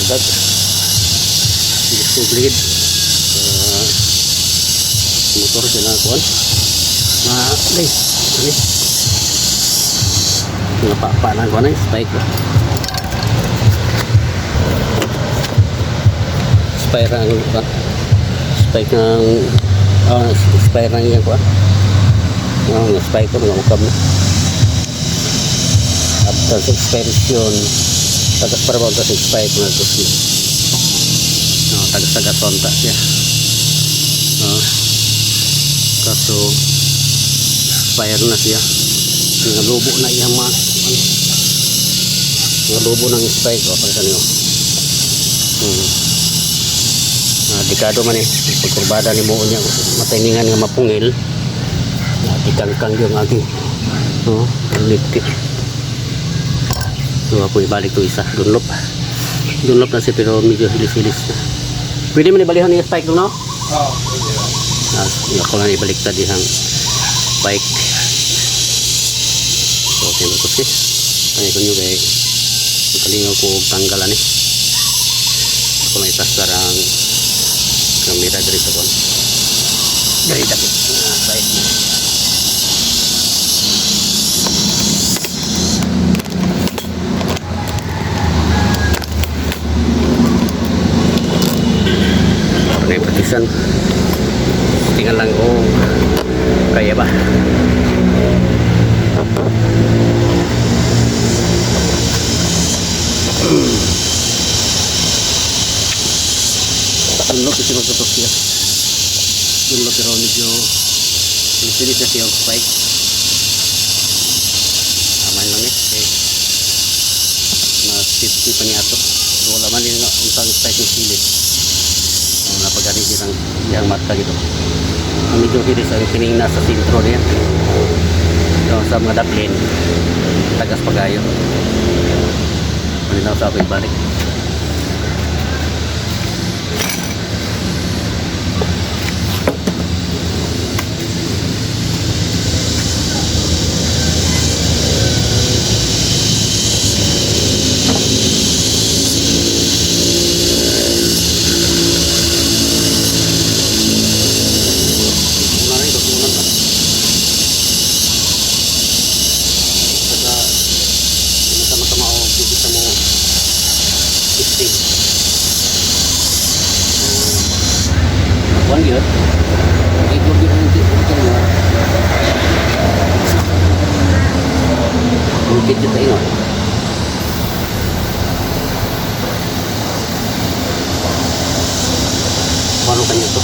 Dagdag. Gusto grid. Motor siya na kuan. Na, day. Ano eh? Nga pa na kuan eh, spike ba. Spike ang kuan. Spike ng spike ng iyang kuan. Oh, nga spike ko nga ukab na. After sa expiration, tagas para ba sa spike na to siya. Oh, tagas-tagas onta siya. Oh. Kaso expire na siya. Nga lubo na iyang mga ano, nga lubo ng spike oh, para sa niyo. Dekado man eh. Pagkurbada ni mo niya matainingan nga mapungil. Dikangkang yung agi. Oh, ulit. So ako ibalik to isa, Dunlop. Dunlop na siya pero medyo hilis-hilis na. Pwede man ibalihan niya spike dong, no? Oo, pwede lang. Ah, ako lang ibaliktad dihang spike. So, okay na ko siya. Ay, kunyo kay kalingaw ko og tanggalan eh. Ako lang itasar ang kamera diri sa kon. Diri dapit na side na. Ano yung practicean? Tingnan lang kung kaya ba. Dunlop kasi magtutok siya. Dunlop pero medyo silis na siya og spike. Aman lang eh. Okay. Mas 50 pa niya ato. So, wala man din nga unsang spike ng silis. So, napagani siya ng iyang marka gito. Ang medyo hilis ang kining nasa sentro niya. So, sa mga daplin, tagas pagayo. Ano sa ako ibalik. Una rin, una na. Saka, sama-sama o kita mo 15. Kuan yun. Igor yun ang ito mo. Bukit yun tayo. Paano kanya to?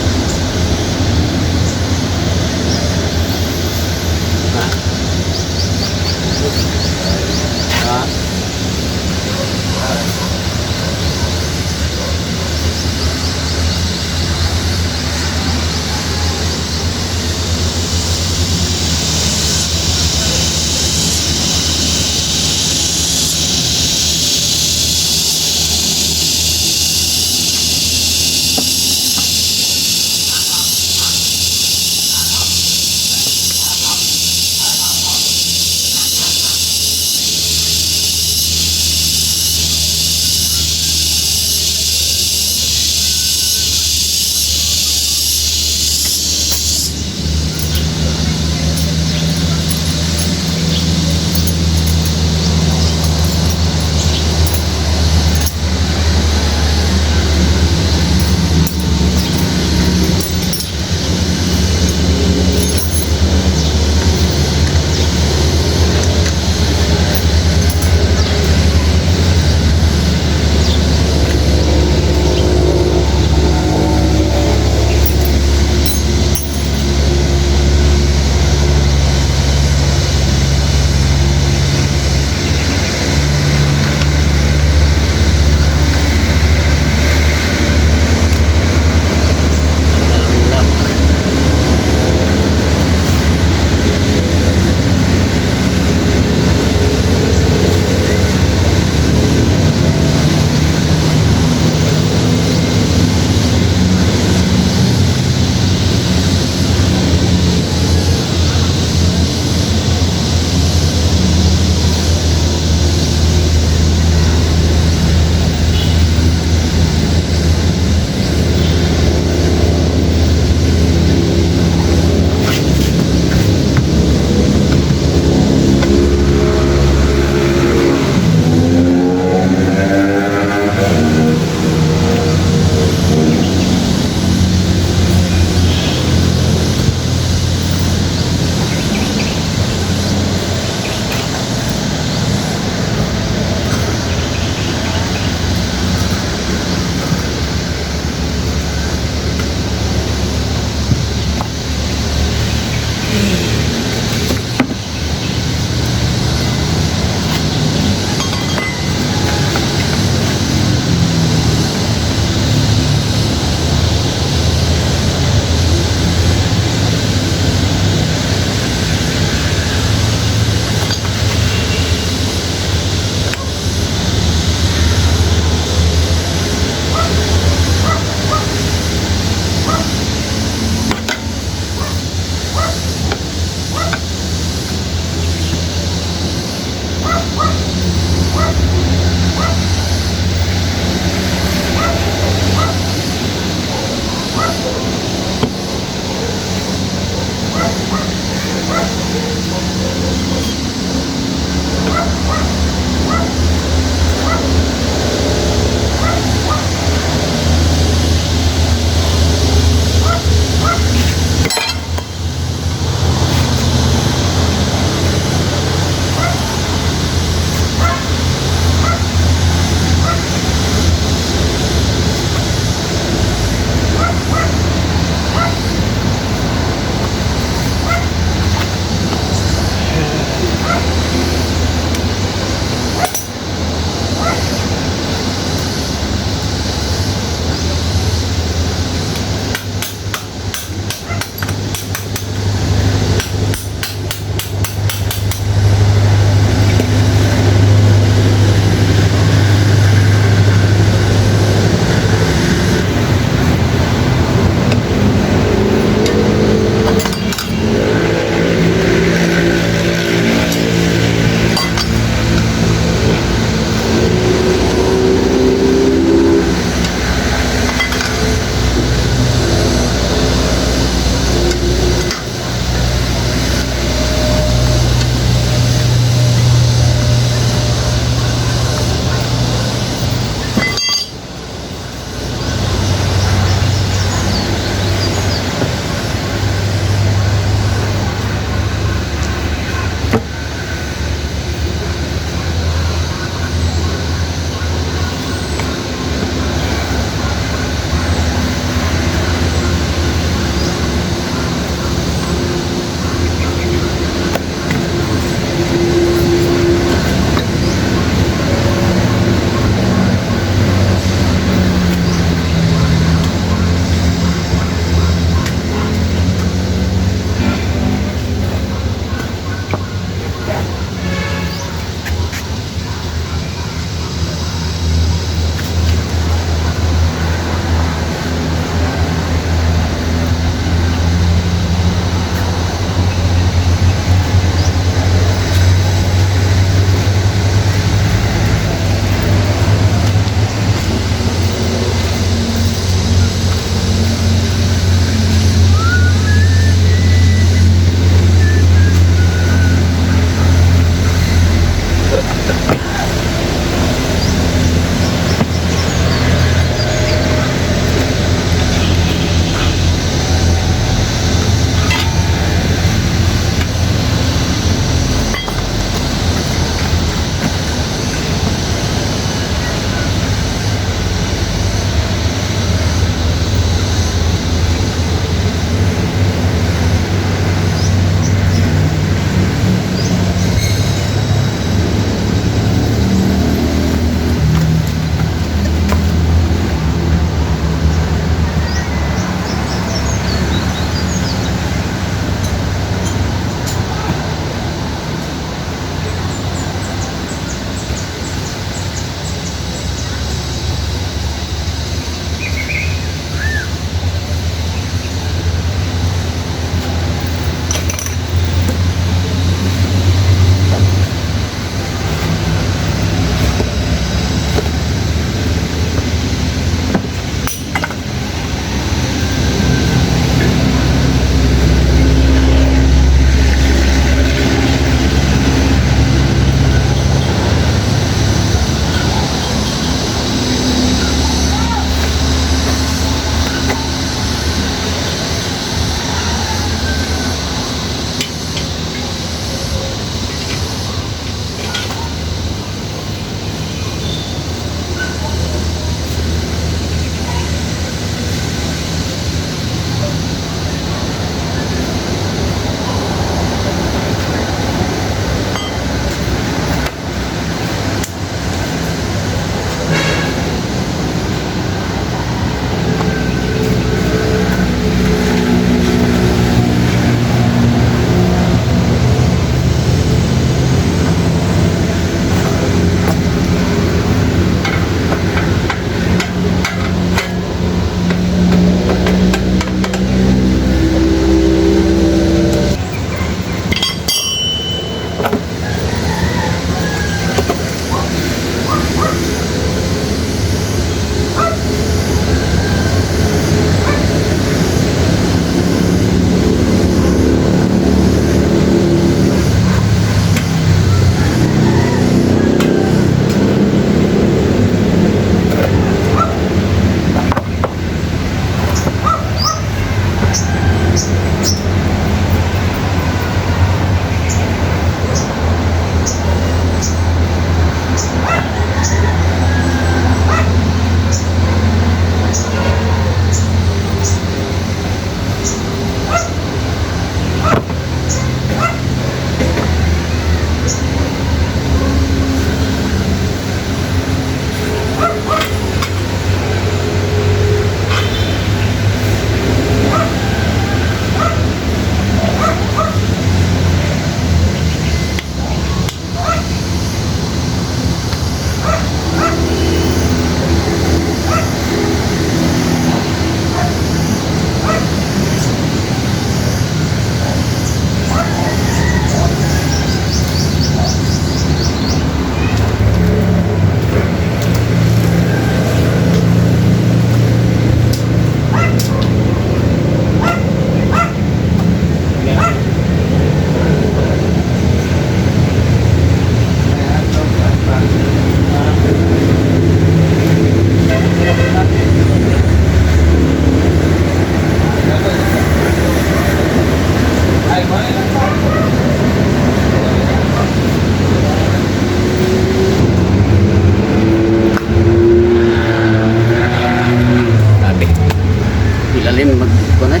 Lalim mag kuan eh.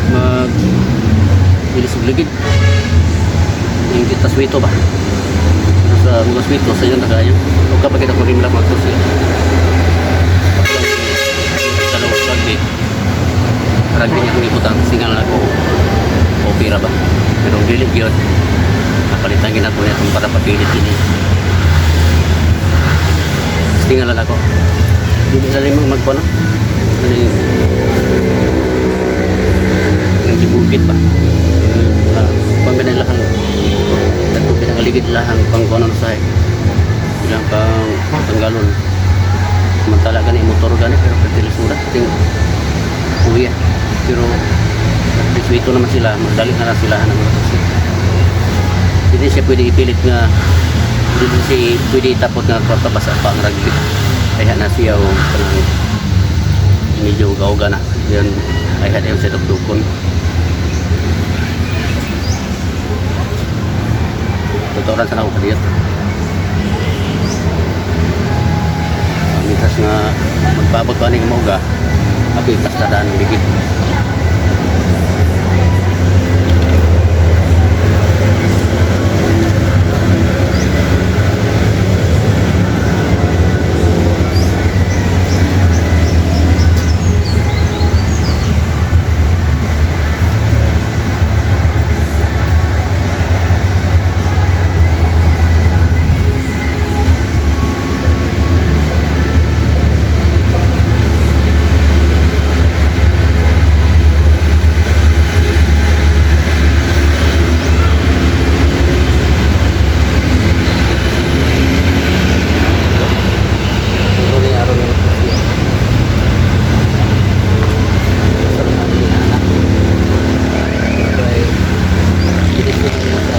Mag bilis og ligid. Yung kita swito ba? Pero sa mga swito sa inyo na kayo. O kapag kita kung rimla mga kursi. Dalawang rugby. Rugby niya kung ibutang. Singal na ako. Opera ba? Pero ang dili yun. Napalitan ginako niya itong para papilit ini. Singal na ako. Dili sa limang magkuan. Ano yung yung gibukit ba? Pang lahang tagpo pinakaligid lahang pangkuanon sa ilang pang tanggalon. Samantala gani motor gani pero pwede lisura ting kuya. Pero ito naman sila, magdali na lang sila ng mga taxi. Hindi siya pwede ipilit nga hindi siya pwede itapot nga kwarta basa pa ang rugby. Kaya na siya o kanang medyo uga-uga na. Yun, ay hada yung sa dukdukon. Totoo lang sana ako kadiyot. Mientras nga magpaabot pa ni nga mauga, ako ipastadaan ng ligid. Pero ni araw na ito siya. Sa mga niya anak. Ito ay bilis na niya sa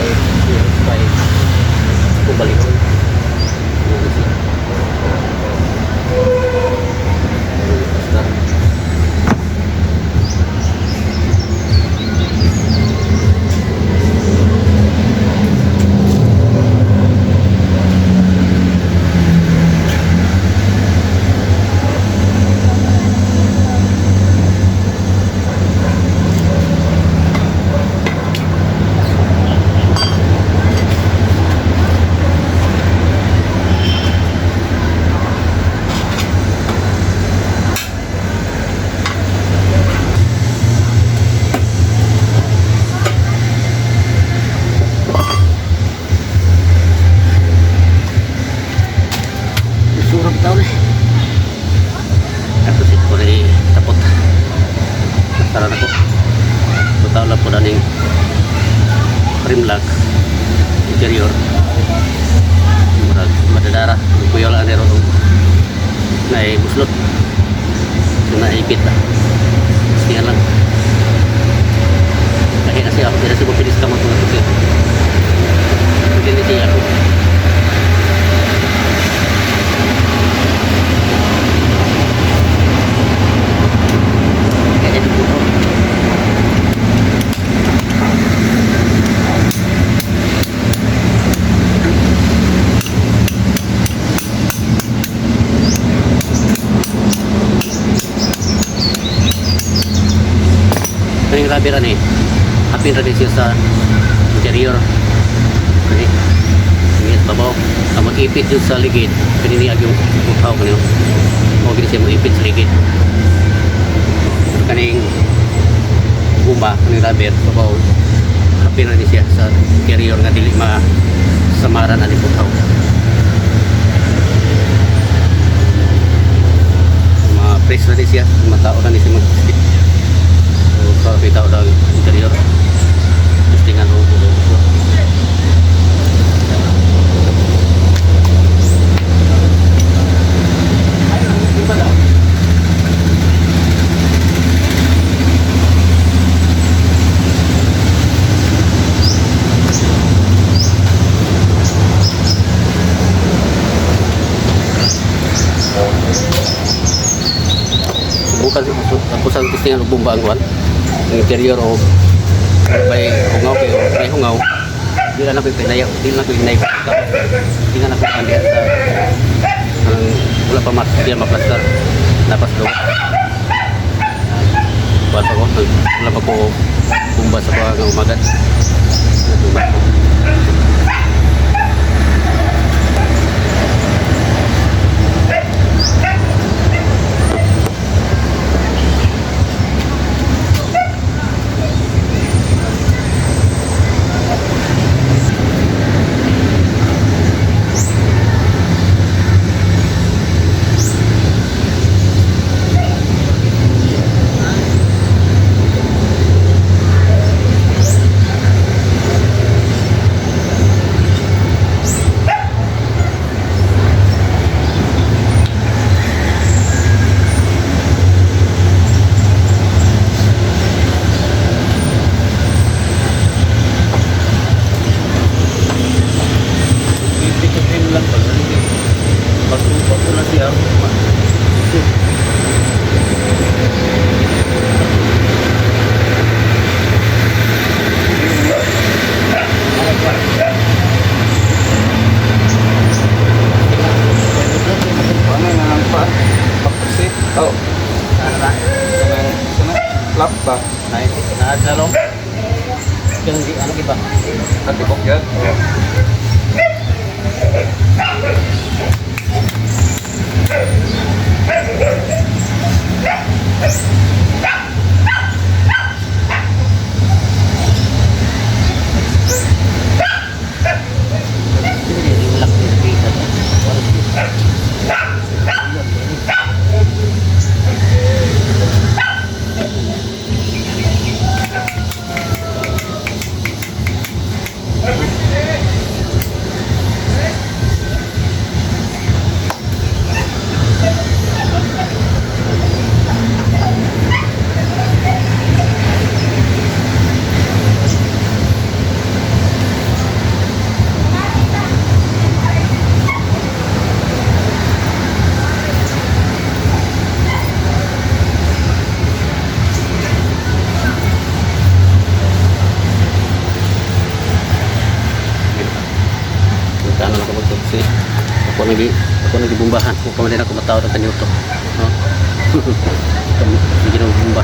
05 kung balikon. Ano siya? Basta. Surang taon eh. Tapos ito rin tapot. Tara na ko. Butaw lang po na ning rim lock interior. Murag madadara. Kuya lang nero na buslot. So naipit na. Siya lang. Lahi na siya ako. Tidak siya mapilis kamot mga tusi. Hindi na siya ako. Kaya ito po. Kaning rubber ani. Hapin ra siya sa interior. Kani. Ingit babaw. Ang mag-ipit yun sa ligid. Kanini ag yung butaw kanino. Mo gini siya mo-ipit sa ligid. Kaning guma kaning rubber babaw. Hapin ra ni siya sa interior nga dili ma samaran ani butaw. Ma-press na ni siya, matao na ni siya mag-stick. So, sa bitaw lang interior. Testingan ko ko. Subukan ako sa testingan og bomba ang kuan. Ang interior o may hungaw kayo, may hungaw. Di lang ako ipinaya, di lang ako inay. Tingnan ako ang diha sa ang wala pa mas di ma-plaster. Napas do. Nagkuhan pa ko. Wala pa ko bumba sa kuha nga umagat. Nagbumba ko. Pipitutin lang pala. Bago na siya. Ano na lang pa? Pakusi. Oh. Kanang sana flap ba? Naadlalong. Ano iba? Natibok yan. Oh. Kano na kapag si ako nagibumbahan. Ako man din ako matawad ang kanyuto. No? Hindi na bumba.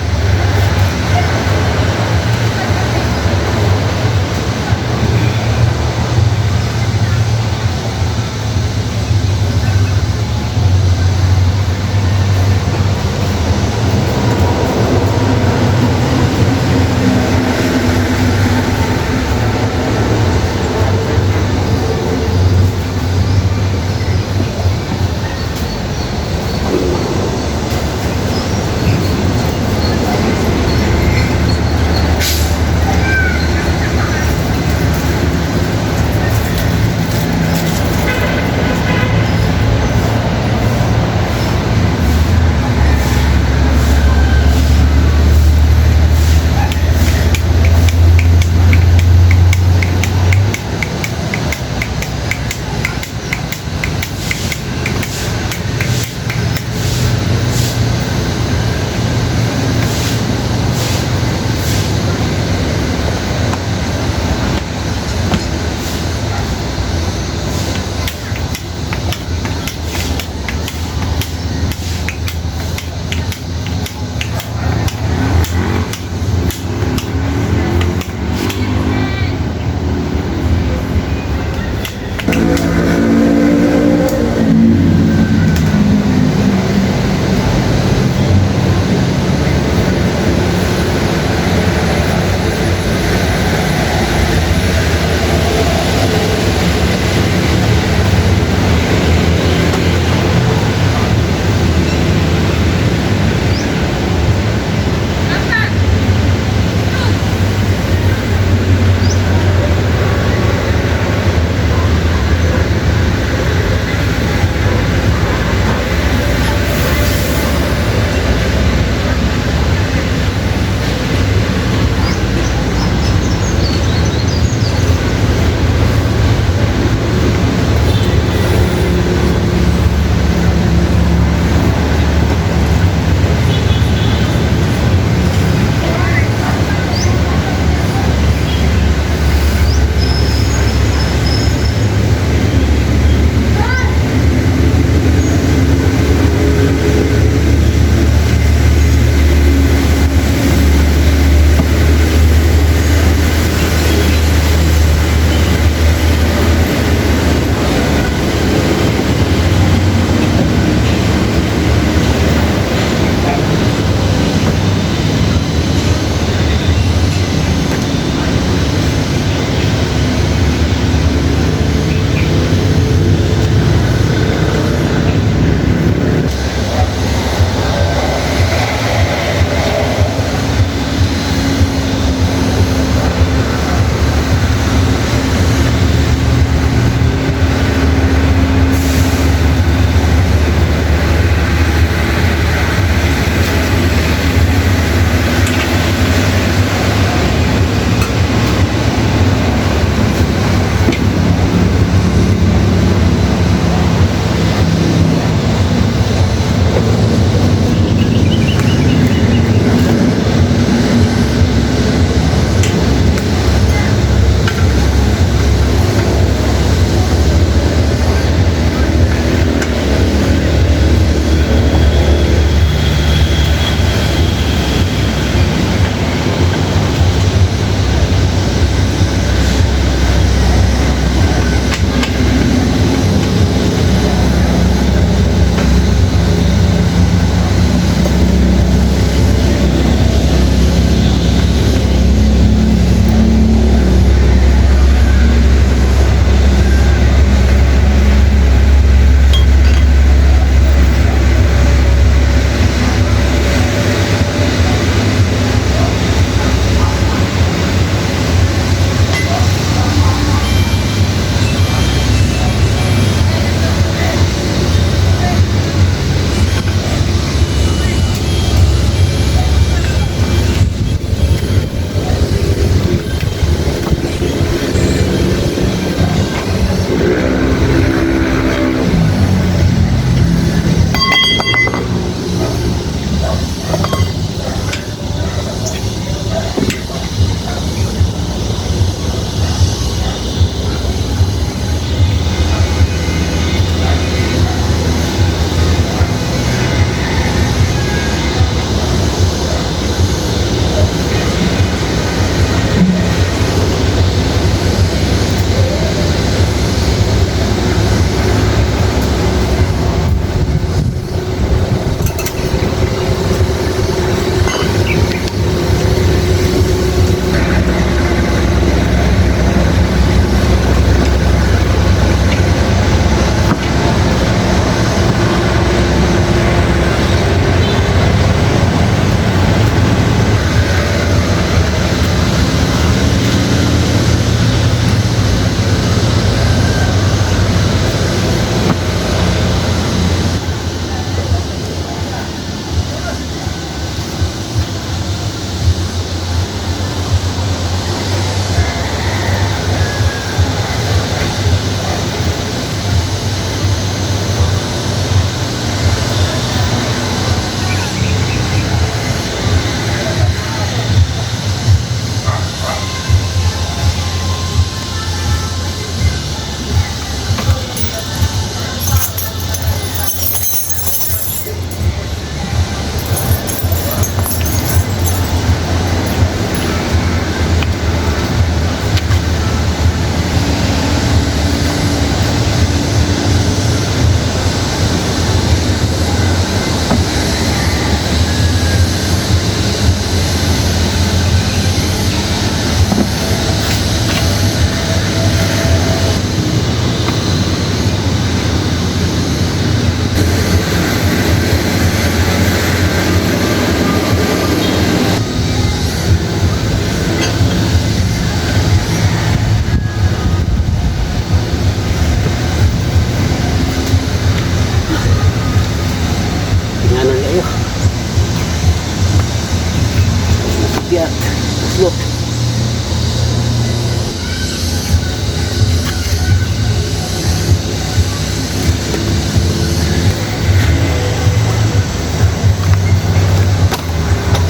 Hugot.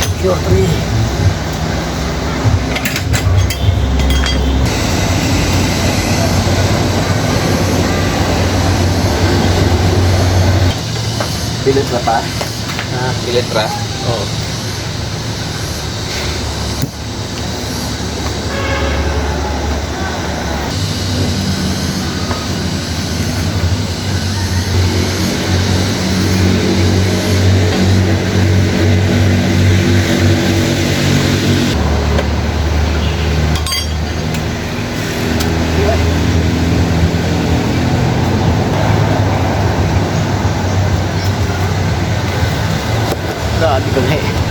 Secure to me. Pilit na pa? Ha? Pilit ra? Oo. Grabe ka na eh.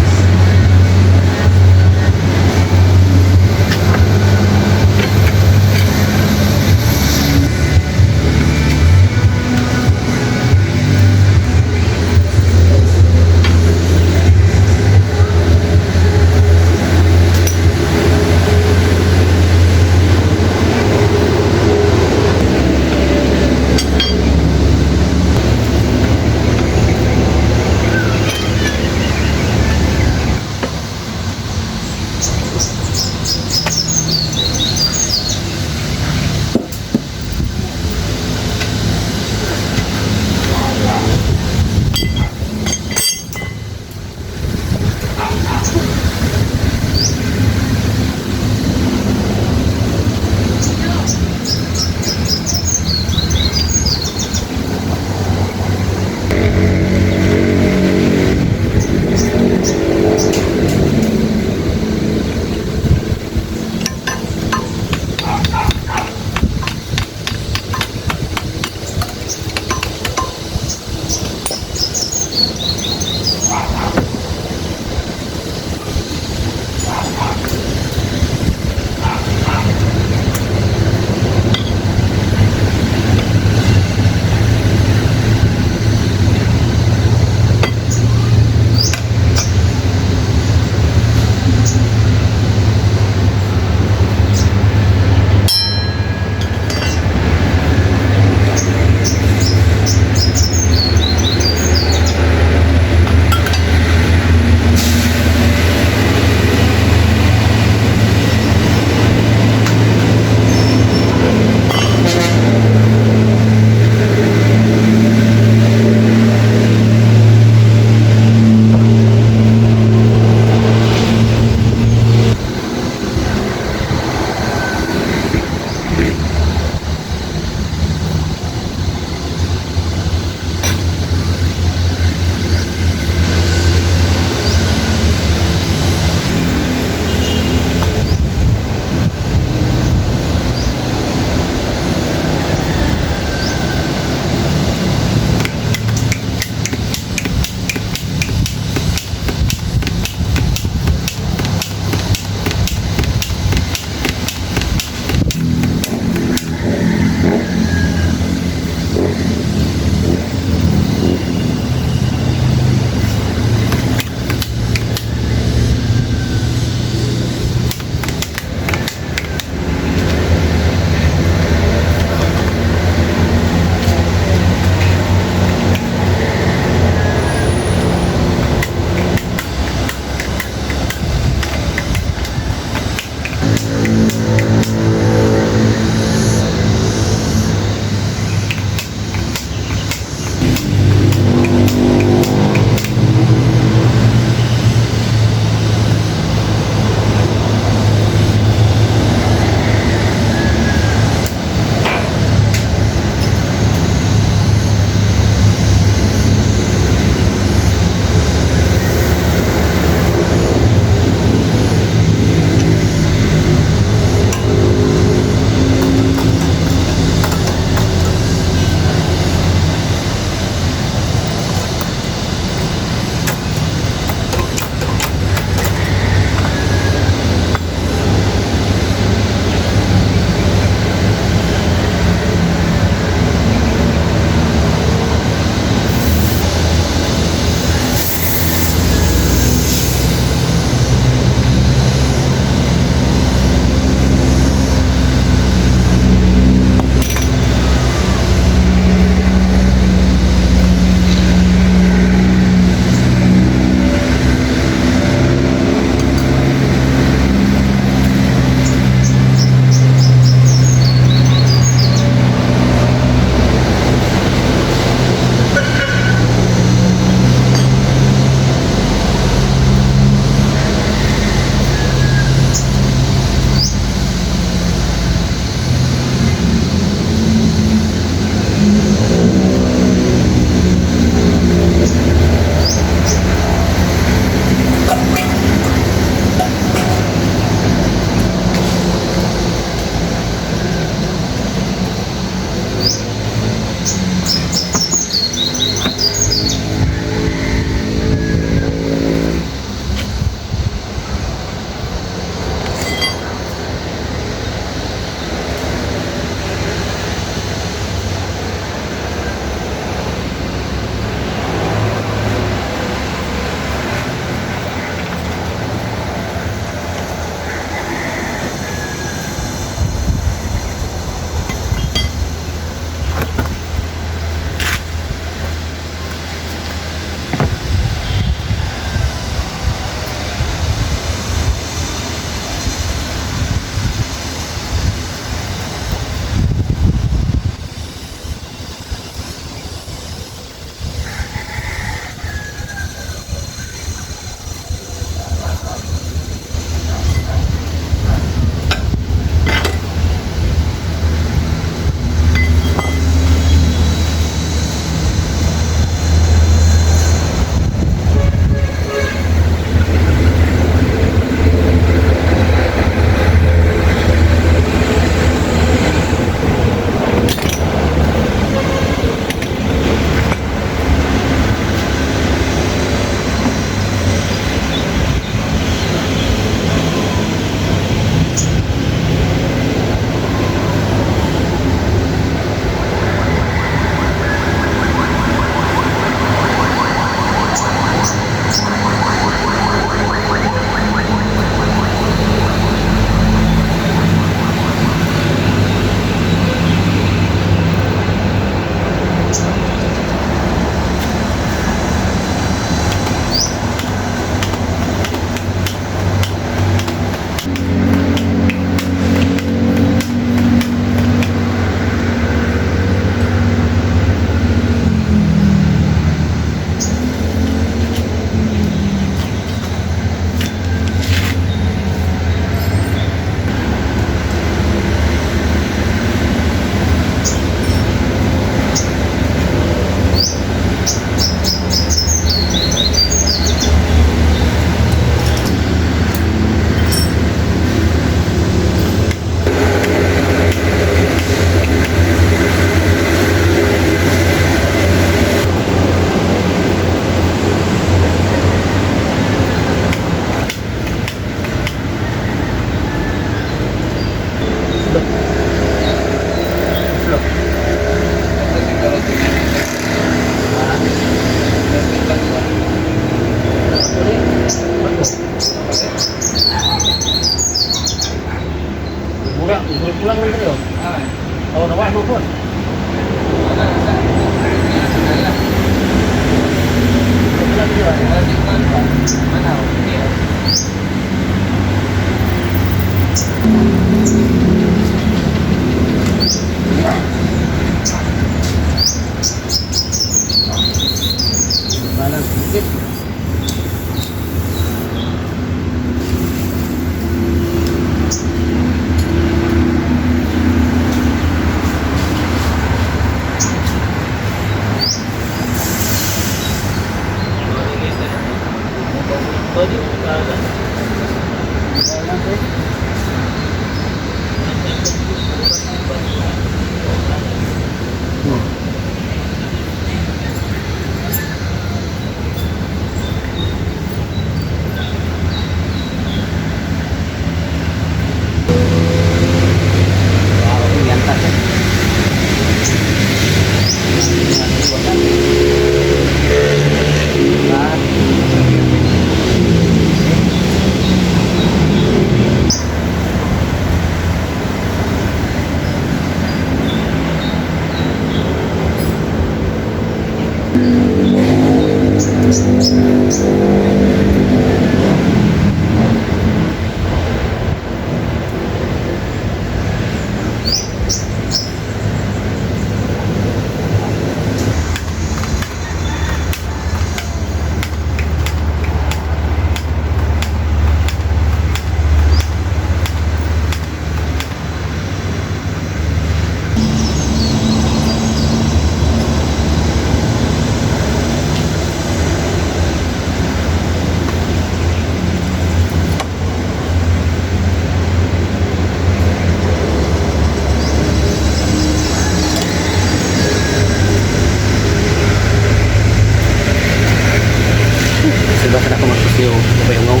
Sila ka na kumagkusiyo. Ubay ungaw.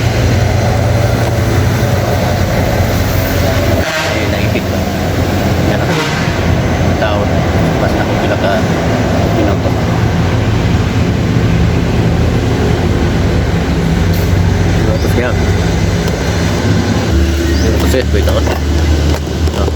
Eh, naipit ba? Yan ako. Tao. Basta na kung pila ka minuto. Tapos yan. Kasi, wait ako. Ah.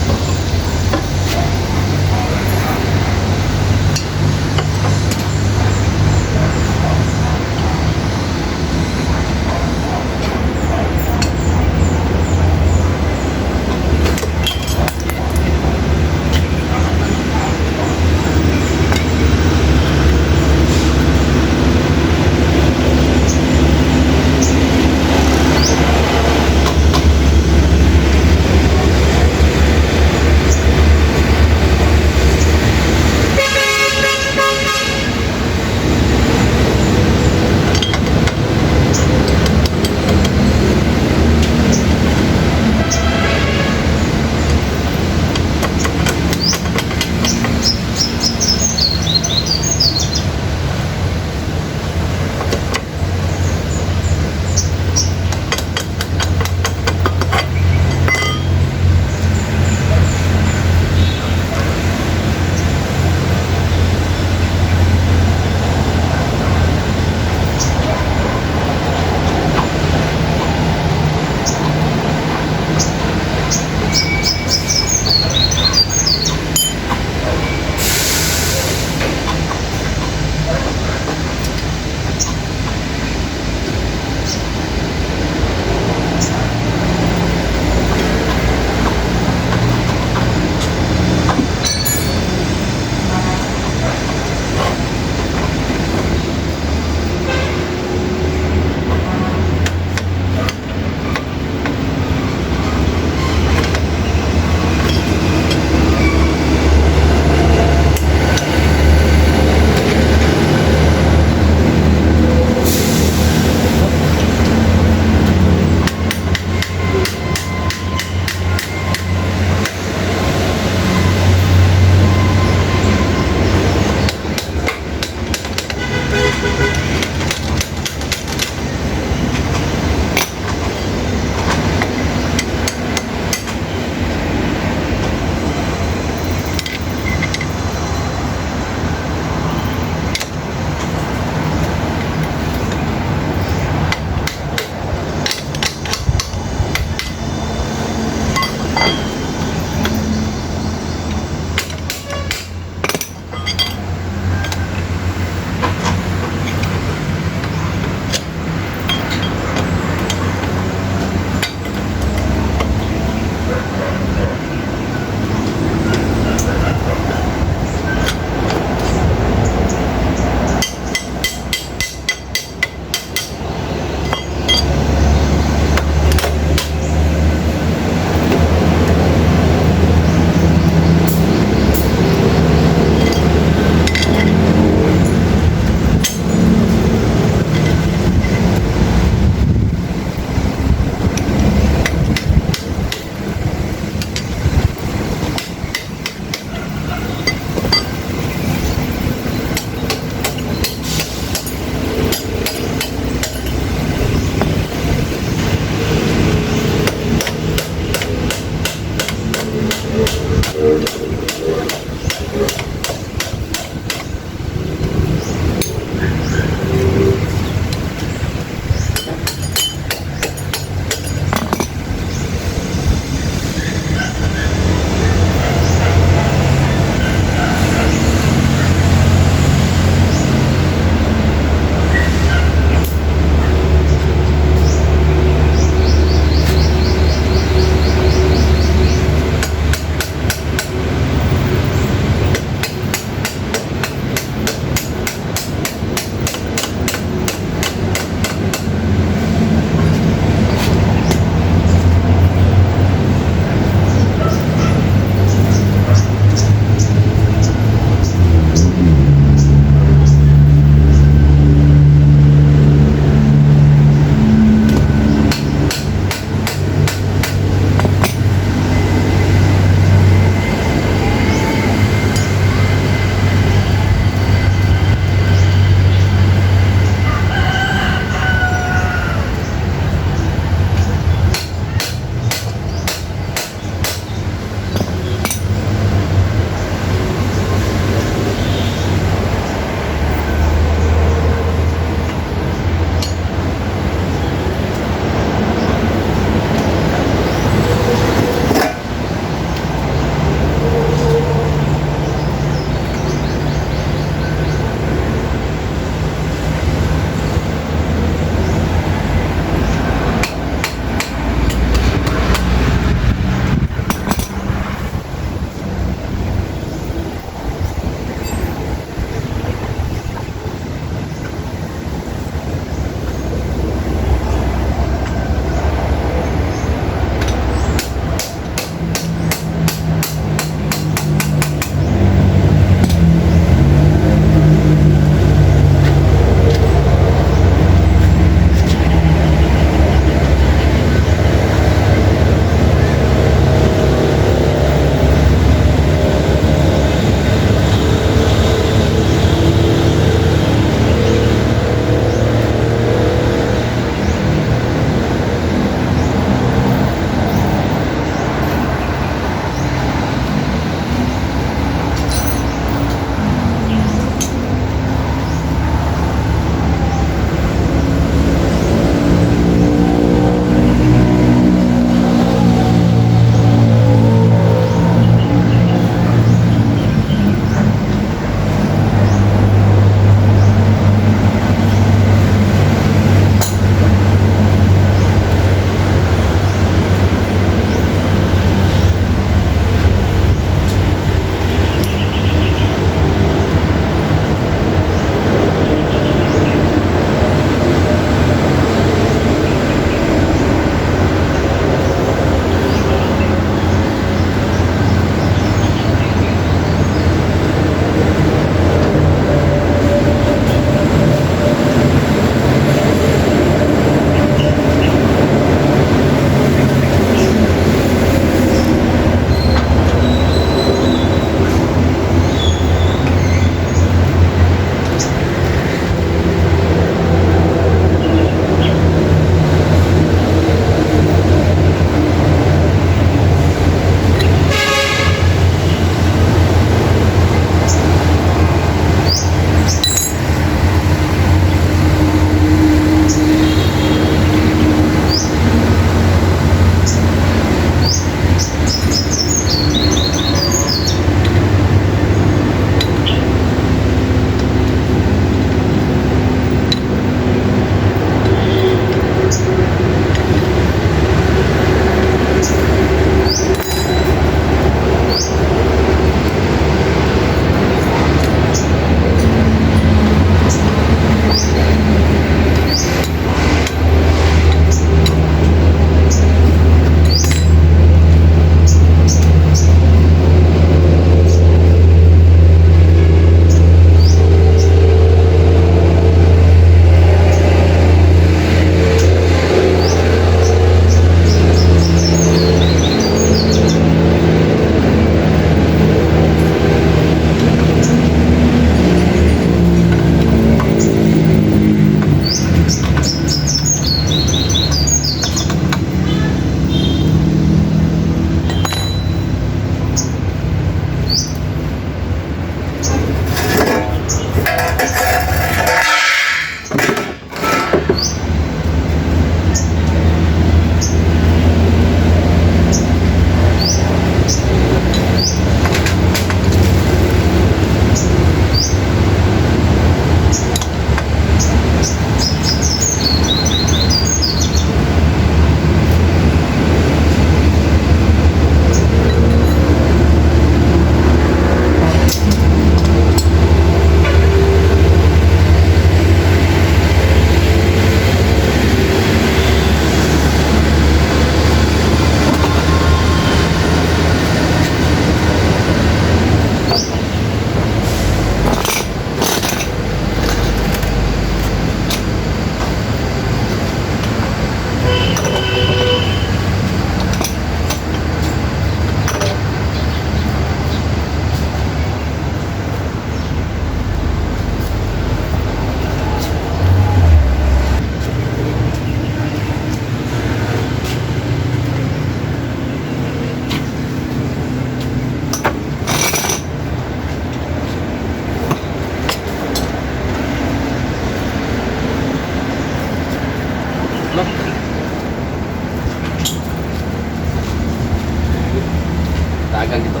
Dagang dito.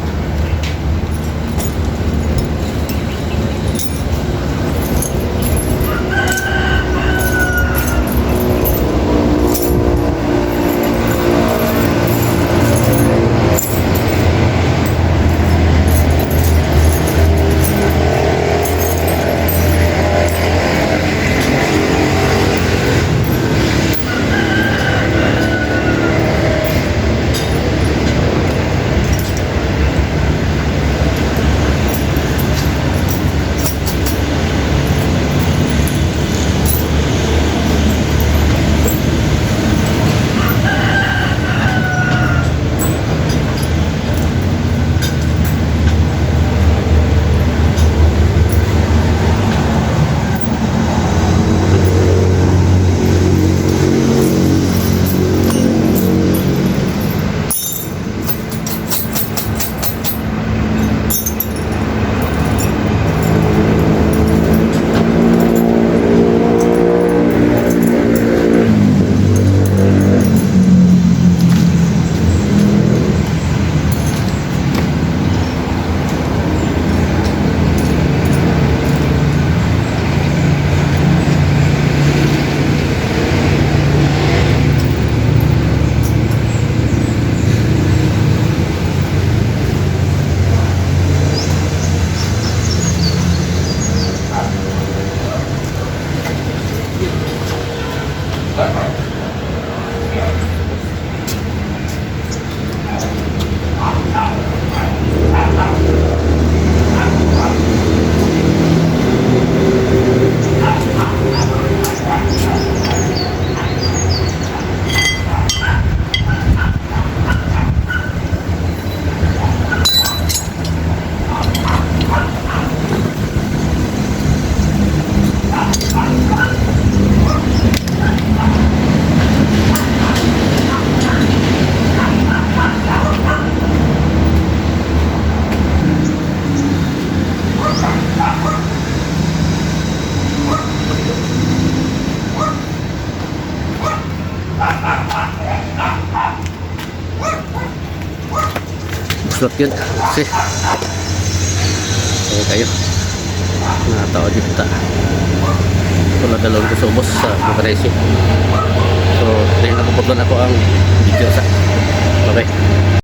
Slot yun. Kasi kaya kayo mga tao dito ta. Ito na dalawang ko sa ubos sa Bukaresi. So, tingnan ko po doon ako ang video sa. Bye-bye.